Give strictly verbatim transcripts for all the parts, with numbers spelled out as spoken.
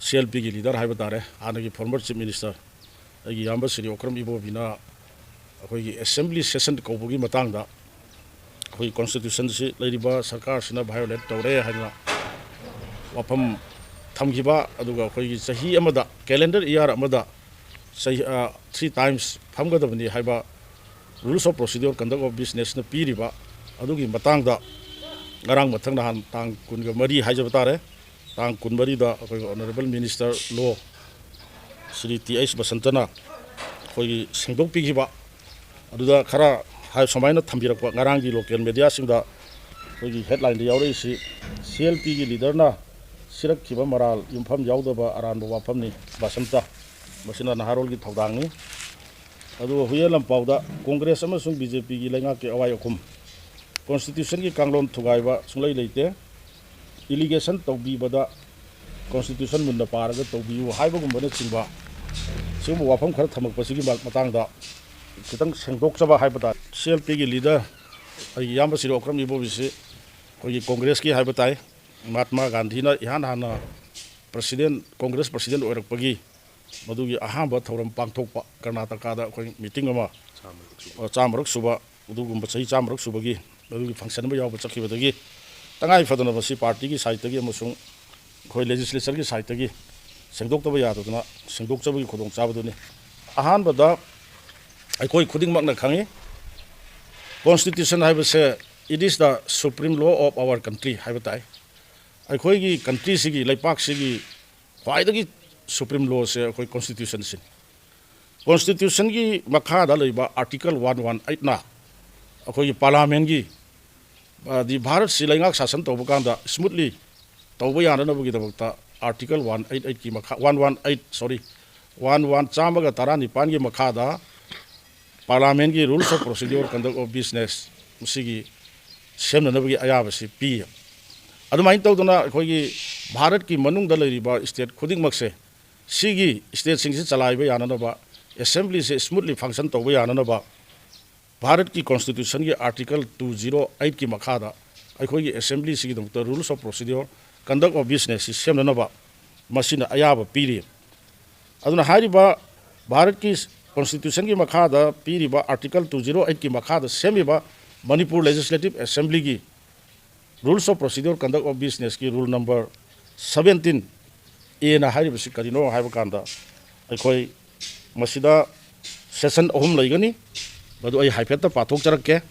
C L ꯄꯤꯒꯤ leader ꯍꯥꯏꯕ ꯇꯥꯔꯦ, ꯍꯥꯟꯅꯒꯤ ꯐꯣꯔꯃꯔ ꯆꯤꯐ ꯃꯤꯅꯤꯁꯇꯔ ꯑꯩꯒꯤ ꯏꯌꯥꯝꯕ ꯁ꯭ꯔꯤ ꯑꯣꯀ꯭ꯔꯝ ꯏꯕꯣꯕꯤꯅ ꯑꯩꯈꯣꯏꯒꯤ ꯑꯦꯁꯦꯝꯕ꯭ꯂꯤ ꯁꯦꯁꯟ ꯀꯧꯕꯒꯤ ꯃꯇꯥꯡꯗ ꯑꯩꯈꯣꯏꯒꯤ ꯀꯣꯟꯁꯇꯤꯇ꯭ꯌꯨꯁꯟꯁꯤ ꯂꯩꯔꯤꯕ ꯁꯔꯀꯥꯔꯁꯤꯅ ꯚꯥꯏꯑꯣꯂꯦꯠ ꯇꯧꯔꯦ ꯍꯥꯏꯗꯅ ꯋꯥꯐꯝ ꯊꯝꯈꯤꯕ, ꯑꯗꯨꯒ ꯑꯩꯈꯣꯏꯒꯤ ꯆꯍꯤ ꯑꯃꯗ, ꯀꯦꯂꯦꯟꯗꯔ ꯏꯌꯥꯔ ꯑꯃꯗ ꯆꯍꯤ, ꯑ, ꯊ꯭ꯔꯤ ꯇꯥꯏꯝꯁ ꯐꯝꯒꯗꯕꯅꯤ ꯍꯥꯏꯕ Rules of Procedure Conduct of Businessꯅ ꯄꯤꯔꯤꯕ ꯑꯗꯨꯒꯤ ꯃꯇꯥꯡꯗ ꯉꯔꯥꯡ ꯃꯊꯪ ꯅꯍꯥꯟ ꯇꯥꯡ ꯀꯨꯟꯒ ꯃꯔꯤ ꯍꯥꯏꯖꯕ ꯇꯥꯔꯦ, ꯇꯥꯡ ꯀꯨꯟꯃꯔꯤꯗ ꯑꯩꯈꯣꯏꯒꯤ ꯑꯣꯅꯔꯦꯕꯜ ꯃꯤꯅꯤꯁꯇꯔ ꯂꯣ ꯁ꯭ꯔꯤ ꯇꯤ ꯑꯩꯆ ꯕꯁꯟꯇꯅ ꯑꯩꯈꯣꯏꯒꯤ ꯁꯦꯡꯗꯣꯛꯄꯤꯈꯤꯕ, ꯑꯗꯨꯗ ꯈꯔ ꯍꯥꯏ-, ꯁꯨꯃꯥꯏꯅ ꯊꯝꯕꯤꯔꯛꯄ ꯉꯔꯥꯡꯒꯤ ꯂꯣꯀꯦꯜ ꯃꯦꯗꯤꯌꯥꯁꯤꯡꯗ ꯑꯩꯈꯣꯏꯒꯤ ꯍꯦꯗꯂꯥꯏꯟꯗ ꯌꯥꯎꯔꯛꯏꯁꯤ, "ꯁꯤ ꯑꯦꯜ ꯄꯤꯒꯤ ꯂꯤꯗꯔꯅ ꯁꯤꯔꯛꯈꯤꯕ ꯃꯔꯥꯜ ꯌꯨꯝꯐꯝ ꯌꯥꯎꯗꯕ ꯑꯔꯥꯟꯕ ꯋꯥꯐꯝꯅꯤ, ꯕꯁꯟꯇ꯫ ꯃꯁꯤꯅ ꯅꯍꯥꯔꯣꯜꯒꯤ ꯊꯧꯗꯥꯡꯅꯤ"꯫ ꯑꯗꯨꯒ ꯍꯨꯏꯌꯦꯟ ꯂꯝꯄꯥꯎꯗ ꯀꯣꯡꯒ꯭ꯔꯦꯁ ꯑꯃꯁꯨꯡ ꯕꯤ ꯖꯦ ꯄꯤꯒꯤ ꯂꯩꯉꯥꯛꯀꯤ ꯑꯋꯥꯏ ꯑꯈꯨꯝ, ꯀꯣꯟꯁꯇꯤꯇ꯭ꯌꯨꯁꯟꯒꯤ ꯀꯥꯡꯂꯣꯟ ꯊꯨꯒꯥꯏꯕ ꯁꯨꯡꯂꯩ ꯂꯩꯇꯦ꯫ ꯑꯦꯂꯤꯒꯦꯁꯟ ꯇꯧꯕꯤꯕꯗ ꯀꯣꯟꯁꯇꯤꯇ꯭ꯌꯨꯁꯟ ꯃꯨꯟꯅ ꯄꯥꯔꯒ ꯇꯧꯕꯤꯌꯨ ꯍꯥꯏꯕꯒꯨꯝꯕꯅꯆꯤꯡꯕ ꯁꯤꯒꯨꯝꯕ ꯋꯥꯐꯝ ꯈꯔ ꯊꯝꯃꯛꯄꯁꯤꯒꯤ ꯃ-, ꯃꯇꯥꯡꯗ ꯈꯤꯇꯪ ꯁꯦꯡꯗꯣꯛꯆꯕ ꯍꯥꯏꯕ ꯇꯥꯔꯦ꯫ ꯁꯤ ꯑꯦꯜ ꯄꯤꯒꯤ ꯂꯤꯗꯔ ꯑꯩꯒꯤ ꯏꯌꯥꯝꯕ ꯁ꯭ꯔꯤ ꯑꯣꯀ꯭ꯔꯝ ꯏꯕꯣꯕꯤꯁꯤ ꯑꯩꯈꯣꯏꯒꯤ ꯀꯣꯡꯒ꯭ꯔꯦꯁꯀꯤ ꯍꯥꯏꯕ ꯇꯥꯏ, ꯃꯍꯥꯠꯃꯥ ꯒꯥꯟꯙꯤꯅ ꯏꯍꯥꯟ ꯍꯥꯟꯅ ꯄ꯭ꯔꯁꯤꯗꯦꯟ, ꯀꯣꯡꯒ꯭ꯔꯦꯁ ꯄ꯭ꯔꯁꯤꯗꯦꯟ ꯑꯣꯏꯔꯛꯄꯒꯤ ꯃꯗꯨꯒꯤ ꯑꯍꯥꯟꯕ ꯊꯧꯔꯝ ꯄꯥꯡꯊꯣꯛꯄ ꯀꯔꯅꯥꯇꯀꯥꯗ ꯑꯩꯈꯣꯏ ꯃꯤꯇꯤꯡ ꯑꯃ, ꯆꯥꯝꯃꯔꯛ ꯁꯨꯕ꯫ ꯑ, ꯆꯥꯝꯃꯔꯛ ꯁꯨꯕ, ꯑꯗꯨꯒꯨꯝꯕ ꯆꯍꯤ ꯆꯥꯝꯃꯔꯛ ꯁꯨꯕꯒꯤ ꯑꯗꯨꯒꯤ ꯐꯪꯁꯟ ꯑꯃ ꯌꯥꯎꯕ ꯆꯠꯈꯤꯕꯗꯒꯤ ꯇꯉꯥꯏ ꯐꯗꯅ ꯃꯁꯤ ꯄꯥꯔꯇꯤꯒꯤ ꯁꯥꯏꯠꯇꯒꯤ ꯑꯃꯁꯨꯡ ꯑꯩꯈꯣꯏ ꯂꯦꯖꯤꯁꯂꯦꯆꯔꯒꯤ ꯁꯥꯏꯠꯇꯒꯤ ꯁꯦꯡꯗꯣꯛꯇꯕ ꯌꯥꯗꯗꯅ ꯁꯦꯡꯗꯣꯛꯆꯕꯒꯤ ꯈꯨꯗꯣꯡꯆꯥꯕꯗꯨꯅꯤ꯫ ꯑꯍꯥꯟꯕꯗ, ꯑꯩꯈꯣꯏ ꯈꯨꯗꯤꯡꯃꯛꯅ ꯈꯪꯉꯤ, ꯀꯣꯟꯁꯇꯤꯇ꯭ꯌꯨꯁꯟ ꯍꯥꯏꯕꯁꯦ, it is the supreme law of our country ꯍꯥꯏꯕ ꯇꯥꯏ꯫ ꯑꯩꯈꯣꯏꯒꯤ ꯀꯟꯇ꯭ꯔꯤꯁꯤꯒꯤ, ꯂꯩꯄꯥꯛꯁꯤꯒꯤ ꯈ꯭ꯋꯥꯏꯗꯒꯤ ꯁꯨꯄ꯭ꯔꯤꯝ ꯂꯣꯁꯦ ꯑꯩꯈꯣꯏ ꯀꯣꯟꯁꯇꯤꯇ꯭ꯌꯨꯁꯟꯁꯤꯅꯤ꯫ ꯀꯣꯟꯁꯇꯤꯇ꯭ꯌꯨꯁꯟꯒꯤ ꯃꯈꯥꯗ ꯂꯩꯕ ꯑꯥꯔꯇꯤꯀꯜ ꯋꯥꯟ ꯋꯥꯟ ꯑꯩꯠꯅ ꯑꯩꯈꯣꯏꯒꯤ ꯄꯥꯔꯂꯥꯃꯦꯟꯒꯤ, ꯑꯗꯤ ꯚꯥꯔꯠꯁꯤ ꯂꯩꯉꯥꯛ ꯁꯥꯁꯟ ꯇꯧꯕ ꯀꯥꯟꯗ ꯁ꯭ꯃꯨꯠꯂꯤ ꯇꯧꯕ ꯌꯥꯅꯅꯕꯒꯤꯗꯃꯛꯇ ꯑꯥꯔꯇꯤꯀꯜ ꯋꯥꯟ ꯑꯩꯠ ꯑꯩꯠꯀꯤ ꯃꯈꯥ, ꯋꯥꯟ ꯋꯥꯟ ꯑꯩꯠ, ꯁꯣꯔꯤ, ꯋꯥꯟ ꯋꯥꯟ, ꯆꯥꯝꯃꯒ ꯇꯔꯥꯅꯤꯄꯥꯟꯒꯤ ꯃꯈꯥꯗ ꯄꯥꯔꯂꯥꯃꯦꯟꯒꯤ Rules of Procedure Conduct of Business ꯃꯁꯤꯒꯤ ꯁꯦꯝꯅꯅꯕꯒꯤ ꯑꯌꯥꯕꯁꯤ ꯄꯤ꯫ ꯑꯗꯨꯃꯥꯏꯅ ꯇꯧꯗꯅ ꯑꯩꯈꯣꯏꯒꯤ ꯚꯥꯔꯠꯀꯤ ꯃꯅꯨꯡꯗ ꯂꯩꯔꯤꯕ ꯁ꯭ꯇꯦꯠ ꯈꯨꯗꯤꯡꯃꯛꯁꯦ ꯁꯤꯒꯤ ꯁ꯭ꯇꯦꯠꯁꯤꯡꯁꯤ ꯆꯂꯥꯏꯕ ꯌꯥꯅꯅꯕ, ꯑꯦꯁꯦꯝꯕ꯭ꯂꯤꯁꯦ ꯁ꯭ꯃꯨꯠꯂꯤ ꯐꯪꯁꯟ ꯇꯧꯕ ꯌꯥꯅꯅꯕ ꯚꯥꯔꯠꯀꯤ ꯀꯣꯟꯁꯇꯤꯇ꯭ꯌꯨꯁꯟꯒꯤ ꯑꯥꯔꯇꯤꯀꯜ ꯇꯨ ꯖꯤꯔꯣ ꯑꯩꯠꯀꯤ ꯃꯈꯥꯗ ꯑꯩꯈꯣꯏꯒꯤ ꯑꯦꯁꯦꯝꯕ꯭ꯂꯤꯁꯤꯒꯤꯗꯃꯛꯇ Rules of Procedure Conduct of Businessꯁꯤ ꯁꯦꯝꯅꯅꯕ ꯃꯁꯤꯅ ꯑꯌꯥꯕ ꯄꯤꯔꯤ꯫ ꯑꯗꯨꯅ ꯍꯥꯏꯔꯤꯕ ꯚꯥꯔꯠꯀꯤ ꯀꯣꯟꯁꯇꯤꯇ꯭ꯌꯨꯁꯟꯒꯤ ꯃꯈꯥꯗ ꯄꯤꯔꯤꯕ ꯑꯥꯔꯇꯤꯀꯜ ꯇꯨ ꯖꯤꯔꯣ ꯑꯩꯠꯀꯤ ꯃꯈꯥꯗ ꯁꯦꯝꯂꯤꯕ ꯃꯅꯤꯄꯨꯔ ꯂꯦꯖꯤꯁꯂꯦꯇꯤꯚ ꯑꯦꯁꯦꯝꯕ꯭ꯂꯤꯒꯤ Rules of Procedure Conduct of Businessꯀꯤ rule number seventeen A ꯅ ꯍꯥꯏꯔꯤꯕꯁꯤ ꯀꯔꯤꯅꯣ ꯍꯥꯏꯕ ꯀꯥꯟꯗ, ꯑꯩꯈꯣꯏ ꯃꯁꯤꯗ ꯁꯦꯁꯟ ꯑꯍꯨꯝ ꯂꯩꯒꯅꯤ, ꯃꯗꯨ ꯑꯩ ꯍꯥꯏꯐꯦꯠꯇ ꯄꯥꯊꯣꯛꯆꯔꯛꯀꯦ꯫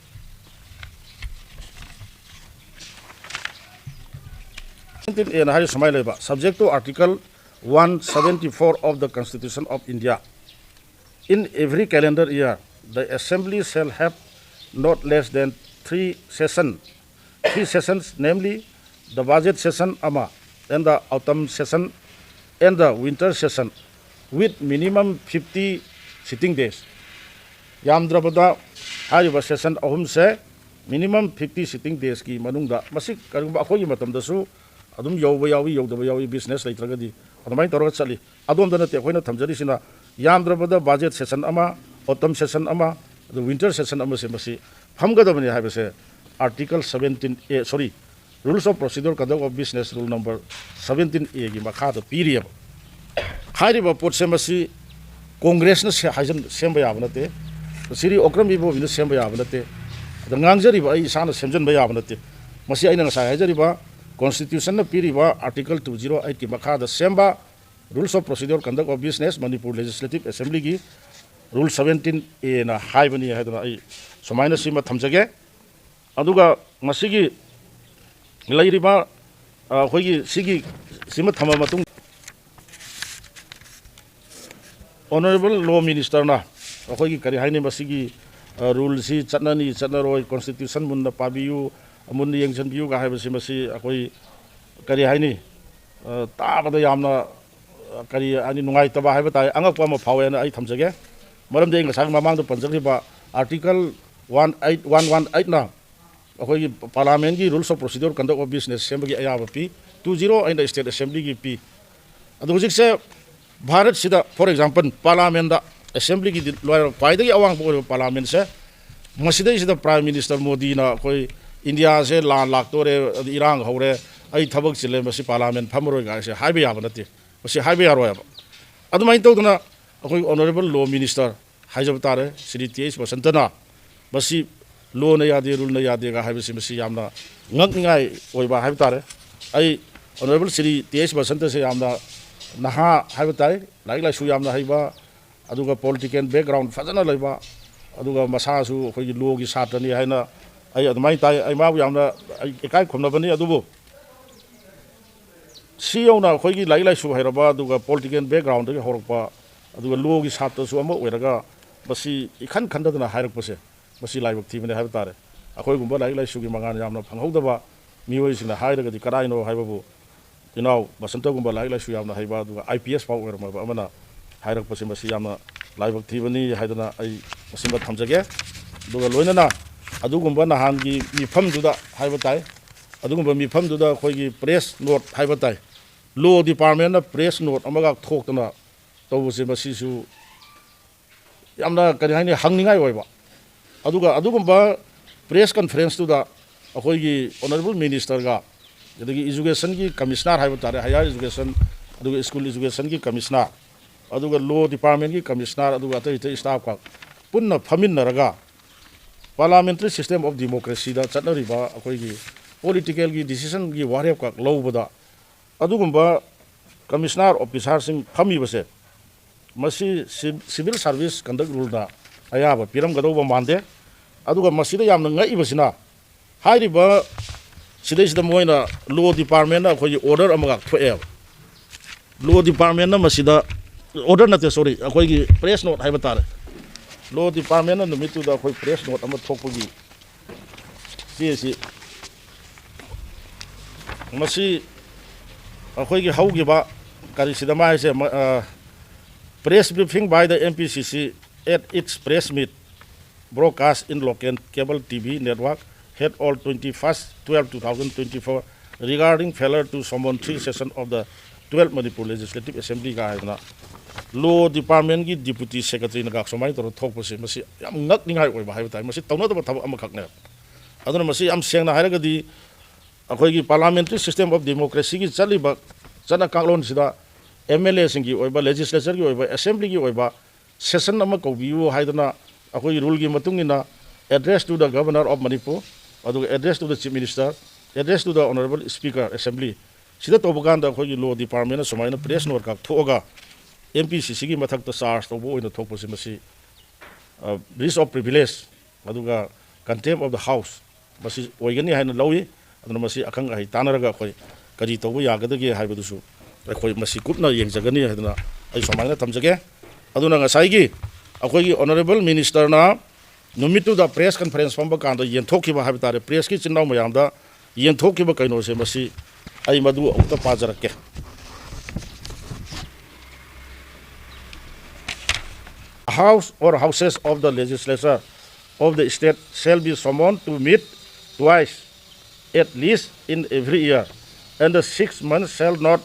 Seventeen A ꯅ ꯍꯥꯏꯔꯤ ꯁꯨꯃꯥꯏꯅ ꯂꯩꯕ: Subject to Article one seventy four of the Constitution of India, in every calendar year, the Assembly shall have not less than three session, three sessions, namely the budget session ꯑꯃ, and the autumn session, and the winter session, with minimum fifty sitting days꯫ ꯌꯥꯝꯗ꯭ꯔꯕꯗ ꯍꯥꯏꯔꯤꯕ session ꯑꯍꯨꯝꯁꯦ minimum fifty sitting daysꯀꯤ ꯃꯅꯨꯡꯗ, ꯃꯁꯤ ꯀꯔꯤꯒꯨꯝꯕ ꯑꯩꯈꯣꯏꯒꯤ ꯃꯇꯝꯗꯁꯨ ꯑꯗꯨꯝ ꯌꯧꯕ ꯌꯥꯎꯏ, ꯌꯧꯗꯕ ꯌꯥꯎꯏ, ꯕꯤꯖꯤꯅꯦꯁ ꯂꯩꯇ꯭ꯔꯒꯗꯤ, ꯑꯗꯨꯃꯥꯏꯅ ꯇꯧꯔꯒ ꯆꯠꯂꯤ꯫ ꯑꯗꯣꯝꯗ ꯅꯠꯇꯦ ꯑꯩꯈꯣꯏꯅ ꯊꯝꯖꯔꯤꯁꯤꯅ, ꯌꯥꯝꯗ꯭ꯔꯕꯗ ꯕꯖꯦꯠ ꯁꯦꯁꯟ ꯑꯃ, ꯑꯣꯇꯝ ꯁꯦꯁꯟ ꯑꯃ, ꯑꯗꯨ ꯋꯤꯟꯇꯔ ꯁꯦꯁꯟ ꯑꯃꯁꯦ ꯃꯁꯤ ꯐꯝꯒꯗꯕꯅꯤ ꯍꯥꯏꯕꯁꯦ Article seventeen A, sorry, Rules of Procedure Conduct of Business rule number seventeen A ꯒꯤ ꯃꯈꯥꯗ ꯄꯤꯔꯤꯑꯕ꯫ ꯍꯥꯏꯔꯤꯕ ꯄꯣꯠꯁꯦ ꯃꯁꯤ ꯀꯣꯡꯒ꯭ꯔꯦꯁꯅ ꯁꯦ-, ꯍꯥꯏꯖꯟ-, ꯁꯦꯝꯕ ꯌꯥꯕ ꯅꯠꯇꯦ, ꯁꯤꯔꯤ ꯑꯣꯀ꯭ꯔꯝ ꯏꯕꯣꯕꯤꯅ ꯁꯦꯝꯕ ꯌꯥꯕ ꯅꯠꯇꯦ, ꯑꯗ ꯉꯥꯡꯖꯔꯤꯕ ꯑꯩ ꯏꯁꯥꯅ ꯁꯦꯝꯖꯤꯟꯕ ꯌꯥꯕ ꯅꯠꯇꯦ꯫ ꯃꯁꯤ ꯑꯩꯅ ꯉꯁꯥꯏ ꯍꯥꯏꯖꯔꯤꯕ ꯀꯣꯟꯁꯇꯤꯇ꯭ꯌꯨꯁꯟꯅ ꯄꯤꯔꯤꯕ ꯑꯥꯔꯇꯤꯀꯜ ꯇꯨ ꯖꯤꯔꯣ ꯑꯩꯠꯀꯤ ꯃꯈꯥꯗ ꯁꯦꯝꯕ Rules of Procedure Conduct of Business, Manipur legislative ꯑꯦꯁꯦꯝꯕ꯭ꯂꯤꯒꯤ rule seventeen A ꯅ ꯍꯥꯏꯕꯅꯤ ꯍꯥꯏꯗꯨꯅ ꯑꯩ ꯁꯨꯃꯥꯏꯅ ꯁꯤꯃ ꯊꯝꯖꯒꯦ꯫ ꯑꯗꯨꯒ ꯉꯁꯤꯒꯤ ꯂꯩꯔꯤꯕ, ꯑ, ꯑꯩꯈꯣꯏꯒꯤ ꯁꯤꯒꯤ, ꯁꯤꯃ ꯊꯝꯃ ꯃꯇꯨꯡ, Honourable Law Ministerꯅ ꯑꯩꯈꯣꯏꯒꯤ, ꯀꯔꯤ ꯍꯥꯏꯅꯤ, ꯃꯁꯤꯒꯤ, ꯑ, ꯔꯨꯜꯁꯤ ꯆꯠꯅꯅꯤ ꯆꯠꯅꯔꯣꯏ, ꯀꯣꯟꯁꯇꯤꯇ꯭ꯌꯨꯁꯟ ꯃꯨꯟꯅ ꯄꯥꯕꯤꯌꯨ, ꯃꯨꯟꯅ ꯌꯦꯡꯁꯤꯟꯕꯤꯌꯨꯒ ꯍꯥꯏꯕꯁꯤ, ꯃꯁꯤ ꯑꯩꯈꯣꯏ, ꯀꯔꯤ ꯍꯥꯏꯅꯤ, ꯑ, ꯇꯥꯕꯗ ꯌꯥꯝꯅ, ꯑ, ꯀꯔꯤ ꯍꯥꯏꯅꯤ, ꯅꯨꯡꯉꯥꯏꯇꯕ ꯍꯥꯏꯕ ꯇꯥꯔꯦ, ꯑꯉꯛꯄ ꯑꯃ ꯐꯥꯎꯋꯦꯅ ꯑꯩ ꯊꯝꯖꯒꯦ꯫ ꯃꯔꯝꯗꯤ ꯑꯩ ꯉꯁꯥꯏ ꯃꯃꯥꯡꯗ ꯄꯟꯖꯈ꯭ꯔꯤꯕ article one eight one one ꯑꯩꯠꯅ ꯑꯩꯈꯣꯏꯒꯤ ꯄꯥꯔꯂꯥꯃꯦꯟꯒꯤ Rules of Procedure Conduct of Business ꯁꯦꯝꯕꯒꯤ ꯑꯌꯥꯕ ꯄꯤ, ꯇꯨ ꯖꯤꯔꯣ ꯑꯩꯠꯅ ꯁ꯭ꯇꯦꯠ ꯑꯦꯁꯦꯝꯕ꯭ꯂꯤꯒꯤ ꯄꯤ꯫ ꯑꯗꯣ ꯍꯧꯖꯤꯛꯁꯦ ꯚꯥꯔꯠꯁꯤꯗ, for example, ꯄꯥꯔꯂꯥꯃꯦꯟꯗ, ꯑꯦꯁꯦꯝꯕ꯭ꯂꯤꯒꯤꯗꯤ ꯂꯣꯏꯔ-, ꯈ꯭ꯋꯥꯏꯗꯒꯤ ꯑꯋꯥꯡꯕ ꯑꯣꯏꯔꯤꯕ ꯄꯥꯔꯂꯥꯃꯦꯟꯁꯦ, ꯃꯁꯤꯗꯩꯁꯤꯗ ꯄ꯭ꯔꯥꯏꯝ ꯃꯤꯅꯤꯁꯇꯔ ꯃꯣꯗꯤꯅ ꯑꯩꯈꯣꯏ ꯏꯟꯗꯤꯌꯥꯁꯦ ꯂꯥꯟ ꯂꯥꯛꯇꯣꯔꯦ, ꯑꯗꯩ ꯏꯔꯥꯡ ꯍꯧꯔꯦ, ꯑꯩ ꯊꯕꯛ ꯆꯤꯜꯂꯦ, ꯃꯁꯤ ꯄꯥꯔꯂꯥꯃꯦꯟ ꯐꯝꯃꯔꯣꯏ ꯀꯥꯏꯁꯦ ꯍꯥꯏꯕ ꯌꯥꯕ ꯅꯠꯇꯦ꯫ ꯃꯁꯤ ꯍꯥꯏꯕ ꯌꯥꯔꯣꯏꯕ꯫ ꯑꯗꯨꯃꯥꯏꯅ ꯇꯧꯗꯅ ꯑꯩꯈꯣꯏ ꯑꯣꯅꯔꯦꯕꯜ ꯂꯣ ꯃꯤꯅꯤꯁꯇꯔ ꯍꯥꯏꯖꯕ ꯇꯥꯔꯦ, ꯁ꯭ꯔꯤ ꯇꯤ ꯑꯩꯆ ꯕꯁꯟꯇꯅ ꯃꯁꯤ ꯂꯣꯅ ꯌꯥꯗꯦ, ꯔꯨꯜꯅ ꯌꯥꯗꯦꯒ ꯍꯥꯏꯕꯁꯤ, ꯃꯁꯤ ꯌꯥꯝꯅ ꯉꯛꯅꯤꯡꯉꯥꯏ ꯑꯣꯏꯕ ꯍꯥꯏꯕ ꯇꯥꯔꯦ꯫ ꯑꯩ ꯑꯣꯅꯔꯦꯕꯜ ꯁ꯭ꯔꯤ ꯇꯤ ꯑꯩꯆ ꯕꯁꯟꯇꯁꯦ ꯌꯥꯝꯅ ꯅꯍꯥ ꯍꯥꯏꯕ ꯇꯥꯏ, ꯂꯥꯏꯔꯤꯛ ꯂꯥꯏꯁꯨ ꯌꯥꯝꯅ ꯍꯩꯕ, ꯑꯗꯨꯒ ꯄꯣꯂꯤꯇꯤꯀꯦꯜ ꯕꯦꯛꯒ꯭ꯔꯥꯎꯟ ꯐꯖꯅ ꯂꯩꯕ, ꯑꯗꯨꯒ ꯃꯁꯥꯁꯨ ꯑꯩꯈꯣꯏꯒꯤ ꯂꯣꯒꯤ ꯁꯥꯇ꯭ꯔꯅꯤ ꯍꯥꯏꯅ ꯑꯩ ꯑꯗꯨꯃꯥꯏꯅ ꯇꯥꯏ꯫ ꯑꯩ ꯃꯥꯕꯨ ꯌꯥꯝꯅ ꯑꯩ ꯏꯀꯥꯏ ꯈꯨꯝꯅꯕꯅꯤ꯫ ꯑꯗꯨꯕꯨ ꯁꯤ ꯌꯧꯅ ꯑꯩꯈꯣꯏꯒꯤ ꯂꯥꯏꯔꯤꯛ ꯂꯥꯏꯁꯨ ꯍꯩꯔꯕ, ꯑꯗꯨꯒ ꯄꯣꯂꯤꯇꯤꯀꯦꯜ ꯕꯦꯛꯒ꯭ꯔꯥꯎꯟꯗꯒꯤ ꯍꯧꯔꯛꯄ, ꯑꯗꯨꯒ ꯂꯣꯒꯤ ꯁꯥꯇ꯭ꯔꯁꯨ ꯑꯃ ꯑꯣꯏꯔꯒ ꯃꯁꯤ ꯏꯈꯟ ꯈꯟꯊꯗꯅ ꯍꯥꯏꯔꯛꯄꯁꯦ, ꯃꯁꯤ ꯂꯥꯏꯕꯛ ꯊꯤꯕꯅꯤ ꯍꯥꯏꯕ ꯇꯥꯔꯦ꯫ ꯑꯩꯈꯣꯏꯒꯨꯝꯕ ꯂꯥꯏꯔꯤꯛ ꯂꯥꯏꯁꯨꯒꯤ ꯃꯉꯥꯜ ꯌꯥꯝꯅ ꯐꯪꯍꯧꯗꯕ ꯃꯤꯑꯣꯏꯁꯤꯡꯅ ꯍꯥꯏꯔꯒꯗꯤ ꯀꯗꯥꯏꯅꯣ ꯍꯥꯏꯕꯕꯨ, ꯏꯅꯥꯎ ꯕꯁꯟꯇꯒꯨꯝꯕ ꯂꯥꯏꯔꯤꯛ ꯂꯥꯏꯁꯨ ꯌꯥꯝꯅ ꯍꯩꯕ, ꯑꯗꯨꯒ ꯑꯥꯏ ꯄꯤ ꯑꯦꯁ ꯐꯥꯎ ꯑꯣꯏꯔꯝꯃꯕ ꯑꯃꯅ ꯍꯥꯏꯔꯛꯄꯁꯦ, ꯃꯁꯤ ꯌꯥꯝꯅ ꯂꯥꯏꯕꯛ ꯊꯤꯕꯅꯤ ꯍꯥꯏꯗꯅ ꯑꯩ ꯃꯁꯤꯃ ꯊꯝꯖꯒꯦ꯫ ꯑꯗꯨꯒ ꯂꯣꯏꯅꯅ ꯑꯗꯨꯒꯨꯝꯕ ꯅꯍꯥꯟꯒꯤ ꯃꯤꯐꯝꯗꯨꯗ ꯍꯥꯏꯕ ꯇꯥꯏ, ꯑꯗꯨꯒꯨꯝꯕ ꯃꯤꯐꯝꯗꯨꯗ ꯑꯩꯈꯣꯏꯒꯤ ꯄ꯭ꯔꯦꯁ ꯅꯣꯠ ꯍꯥꯏꯕ ꯇꯥꯏ, ꯂꯣ ꯗꯤꯄꯥꯔꯠꯃꯦꯟꯅ ꯄ꯭ꯔꯦꯁ ꯅꯣꯠ ꯑꯃꯒ ꯊꯣꯛꯇꯅ ꯇꯧꯕꯁꯦ, ꯃꯁꯤꯁꯨ ꯌꯥꯝꯅ, ꯀꯔꯤ ꯍꯥꯏꯅꯤ, ꯍꯪꯅꯤꯡꯉꯥꯏ ꯑꯣꯏꯕ꯫ ꯑꯗꯨꯒ ꯑꯗꯨꯒꯨꯝꯕ ꯄ꯭ꯔꯦꯁ ꯀꯟꯐꯔꯦꯟꯁꯇꯨꯗ ꯑꯩꯈꯣꯏꯒꯤ ꯑꯣꯅꯔꯦꯕꯜ ꯃꯤꯅꯤꯁꯇꯔꯒ, ꯑꯗꯒꯤ ꯏꯖꯨꯀꯦꯁꯟꯒꯤ ꯀꯃꯤꯁꯅꯥꯔ ꯍꯥꯏꯕ ꯇꯥꯔꯦ, ꯍꯥꯌꯔ ꯏꯖꯨꯀꯦꯁꯟ ꯑꯗꯨꯒ ꯁ꯭ꯀꯨꯜ ꯏꯖꯨꯀꯦꯁꯟꯒꯤ ꯀꯃꯤꯁꯅꯥꯔ, ꯑꯗꯨꯒ ꯂꯣ ꯗꯤꯄꯥꯔꯠꯃꯦꯟꯒꯤ ꯀꯃꯤꯁꯅꯥꯔ, ꯑꯗꯨꯒ ꯑꯇꯩ ꯑꯇꯩ ꯁ꯭ꯇꯥꯐꯀ ꯄꯨꯟꯅ ꯐꯝꯃꯤꯟꯅꯔꯒ, ꯄꯥꯔꯂꯥꯃꯦꯟꯇꯔꯤ ꯁꯤꯁꯇꯦꯝ ꯑꯣꯐ ꯗꯤꯃꯣꯀ꯭ꯔꯦꯁꯤꯗ ꯆꯠꯅꯔꯤꯕ ꯑꯩꯈꯣꯏꯒꯤ ꯄꯣꯂꯤꯇꯤꯀꯦꯜꯒꯤ ꯗꯤꯁꯤꯖꯟꯒꯤ ꯋꯥꯔꯦꯞꯈꯛ ꯂꯧꯕꯗ, ꯑꯗꯨꯒꯨꯝꯕ ꯀꯃꯤꯁꯅꯥꯔ ꯑꯣꯐꯤꯁꯥꯔꯁꯤꯡ ꯐꯝꯃꯤꯕꯁꯦ, ꯃꯁꯤ ꯁꯤ-, ꯁꯤꯚꯤꯜ ꯁꯥꯔꯚꯤꯁ ꯀꯟꯗꯛ ꯔꯨꯜꯅ ꯑꯌꯥꯕ ꯄꯤꯔꯝꯒꯗꯧꯕ ꯃꯥꯟꯗꯦ꯫ ꯑꯗꯨꯒ ꯃꯁꯤꯗ ꯌꯥꯝꯅ ꯉꯛꯏꯕꯁꯤꯅ, ꯍꯥꯏꯔꯤꯕ ꯁꯤꯗꯩꯁꯤꯗ ꯃꯣꯏꯅ, ꯂꯣ ꯗꯤꯄꯥꯔꯠꯃꯦꯟꯅ ꯑꯩꯈꯣꯏꯒꯤ ꯑꯣꯔꯗꯔ ꯑꯃꯒ ꯊꯣꯛꯑꯦꯕ꯫ ꯂꯣ ꯗꯤꯄꯥꯔꯠꯃꯦꯟꯅ ꯃꯁꯤꯗ, ꯑꯣꯔꯗꯔ ꯅꯠꯇꯦ, ꯁꯣꯔꯤ, ꯑꯩꯈꯣꯏꯒꯤ ꯄ꯭ꯔꯦꯁ ꯅꯣꯠ ꯍꯥꯏꯕ ꯇꯥꯔꯦ꯫ ꯂꯣ ꯗꯤꯄꯥꯔꯠꯃꯦꯟꯅ ꯅꯨꯃꯤꯠꯇꯨꯗ ꯑꯩꯈꯣꯏ ꯄ꯭ꯔꯦꯁ ꯅꯣꯠ ꯑꯃ ꯊꯣꯛꯄꯒꯤ ꯆꯦꯁꯤ, ꯃꯁꯤ ꯑꯩꯈꯣꯏꯒꯤ ꯍꯧꯈꯤꯕ ꯀꯔꯤꯁꯤꯗ ꯃꯥꯏꯁꯦ, ꯃ-, ꯑ, press briefing by the M P C C at its press meet broadcast in local cable T V network held on twenty-first twelve two thousand twenty-four regarding failure to summon three session of the twelfth Manipur Legislative Assembly ꯀ ꯍꯥꯏꯗꯅ ꯂꯣ ꯗꯤꯄꯥꯔꯠꯃꯦꯟꯒꯤ deputy ꯁꯦꯀ꯭ꯔꯦꯇꯔꯤꯅꯒ ꯁꯨꯃꯥꯏꯅ ꯇꯧꯔꯒ ꯊꯣꯛꯄꯁꯦ, ꯃꯁꯤ ꯌꯥꯝ ꯉꯛꯅꯤꯡꯉꯥꯏ ꯑꯣꯏꯕ ꯍꯥꯏꯕ ꯇꯥꯔꯦ꯫ ꯃꯁꯤ ꯇꯧꯅꯗꯕ ꯊꯕꯛ ꯑꯃꯈꯛꯅꯦꯕ꯫ ꯑꯗꯨꯅ ꯃꯁꯤ ꯌꯥꯝ ꯁꯦꯡꯅ ꯍꯥꯏꯔꯒꯗꯤ ꯑꯩꯈꯣꯏꯒꯤ parliamentary system of democracyꯒꯤ ꯆꯠꯂꯤꯕ ꯆꯠꯅ ꯀꯥꯡꯂꯣꯟꯁꯤꯗ MLAꯁꯤꯡꯒꯤ ꯑꯣꯏꯕ, legislatureꯒꯤ ꯑꯣꯏꯕ, assemblyꯒꯤ ꯑꯣꯏꯕ session ꯑꯃ ꯀꯧꯕꯤꯌꯨ ꯍꯥꯏꯗꯅ ꯑꯩꯈꯣꯏꯒꯤ ruleꯒꯤ ꯃꯇꯨꯡ ꯏꯟꯅ address to the Governor of Manipur, ꯑꯗꯨꯒ address to the Chief Minister, address to the Honorable Speaker Assembly, ꯁꯤꯗ ꯇꯧꯕ ꯀꯥꯟꯗ ꯑꯩꯈꯣꯏꯒꯤ law departmentꯅ ꯁꯨꯃꯥꯏꯅ press note ꯀꯥꯞꯊꯣꯛꯑꯒ MPCCꯒꯤ ꯃꯊꯛꯇ charge ꯇꯧꯕ ꯑꯣꯏꯅ ꯊꯣꯛꯄꯁꯤ, ꯃꯁꯤ breach of privilege ꯑꯗꯨꯒ contempt of the House ꯃꯁꯤ ꯑꯣꯏꯒꯅꯤ ꯍꯥꯏꯅ ꯂꯧꯏ꯫ ꯑꯗꯨꯅ ꯃꯁꯤ ꯑꯈꯪ ꯑꯍꯩ ꯇꯥꯟꯅꯔꯒ ꯑꯩꯈꯣꯏ ꯀꯔꯤ ꯇꯧꯕ ꯌꯥꯒꯗꯒꯦ ꯍꯥꯏꯕꯗꯨꯁꯨ ꯑꯩꯈꯣꯏ ꯃꯁꯤ ꯀꯨꯞꯅ ꯌꯦꯡꯖꯒꯅꯤ ꯍꯥꯏꯗꯅ ꯑꯩ ꯁꯨꯃꯥꯏꯅ ꯊꯝꯖꯒꯦ꯫ ꯑꯗꯨꯅ ꯉꯁꯥꯏꯒꯤ ꯑꯩꯈꯣꯏꯒꯤ honourable ministerꯅ ꯅꯨꯃꯤꯠꯇꯨꯗ press conference ꯐꯝꯕ ꯀꯥꯟꯗ ꯌꯦꯟꯊꯣꯛꯈꯤꯕ ꯍꯥꯏꯕ ꯇꯥꯔꯦ, pressꯀꯤ ꯏꯆꯤꯟ ꯏꯅꯥꯎ ꯃꯌꯥꯝꯗ ꯌꯦꯟꯊꯣꯛꯈꯤꯕ ꯀꯩꯅꯣꯁꯦ, ꯃꯁꯤ ꯑꯩ ꯃꯗꯨ ꯑꯃꯨꯛꯇ ꯄꯥꯖꯔꯛꯀꯦ꯫ House or houses of the legislature of the state shall be summoned to meet twice at least in every year, and the six months shall not